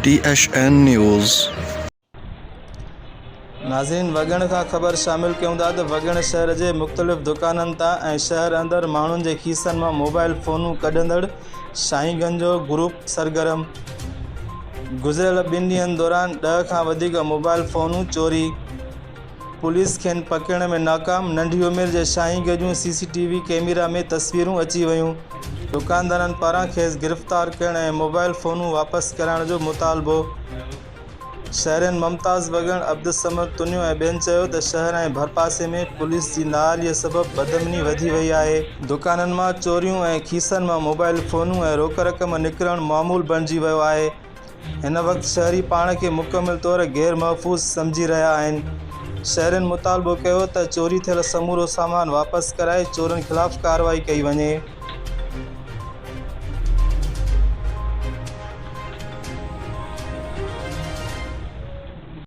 T H N news. ناظرين وڳڻ کان خبر شامل ڪيون ٿا ته وڳڻ شهر جي مختلف دڪانن تان ۽ شهر اندر ماڻهن جي کيسن مان موبائل فونون ڪڍندڙ شاهينگن جو گروپ سرگرم، گذريل ٻن ڏينهن دوران ڏهه کان وڌيڪ موبائل فونون چوري، پوليس کين پڪڙڻ ۾ ناڪام، ننڍي عمر جي شاهينگ جون سي سي ٽي وي ڪئميرا ۾ تصويرون اچي ويون، دڪاندارن پاران کيس گرفتار ڪرڻ ۽ موبائل فونون واپس ڪرائڻ جو مطالبو. شهرين ممتاز وڳڻ، عبدالصمد تنيو ۽ ٻين چيو ته شهر ۽ ڀرپاسي ۾ پوليس جي نااهلي سبب بدامني وڌي وئي آهي، دڪانن مان چوريون ۽ کيسن مان موبائل فونون ۽ روڪ رقم نڪرڻ معمول بڻجي ويو آهي، هن وقت شهري پاڻ کي مڪمل طور غير محفوظ سمجهي رهيا آهن، شهرين مطالبو ڪيو ته چوري ٿيل سمورو سامان واپس ڪرائي چورن خلاف ڪارروائي ڪئي وڃي.